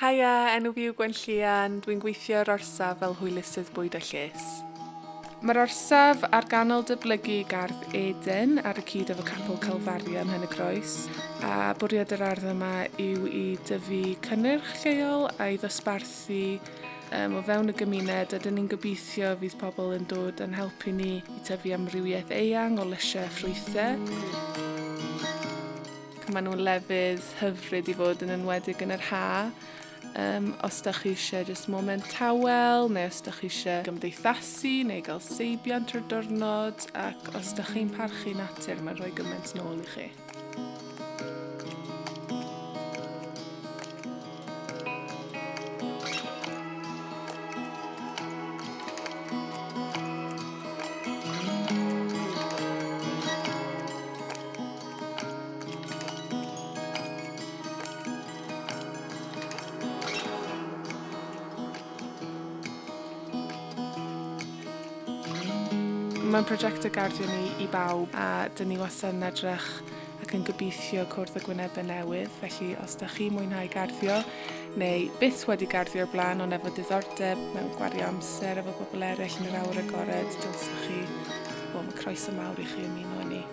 Haia, enw fi yw Gwenllian, dwi'n gweithio ar orsaf fel hwylusydd bwyd a lles. Mae'r orsaf ar ganol dyblygu Gardd Eden ar y cyd efo Capel Calfaria ym Mhen-y-groes, a bwriad yr ardd yma yw i dyfu cynnyrch lleol a'i ddosbarthu um, o fewn y gymuned, a dyn ni'n gobeithio fydd pobl yn dod yn helpu ni i tyfu amrywiaeth eang o lysiau a ffrwythau. Maen nhw'n lefydd hyfryd i fod yn enwedig yn yr ha. Um, os da chi eisiau just moment tawel, neu os da chi eisiau gymdeithasu, neu gael seibiant trwy'r diwrnod, ac os da chi'n parchu natur, mae'n rhoi gymaint nôl i chi. Mae'n prosiectau garddio ni i bawb a dyn ni wastad yn edrych ac yn gobeithio cwrdd â gwynebau newydd, felly os da chi'n mwynhau garddio neu byth wedi garddio o'r blaen ond efo diddordeb mewn gwario amser efo bobl eraill yn yr awyr agored, dylsech chi, wel mae croeso mawr i chi ymuno â ni.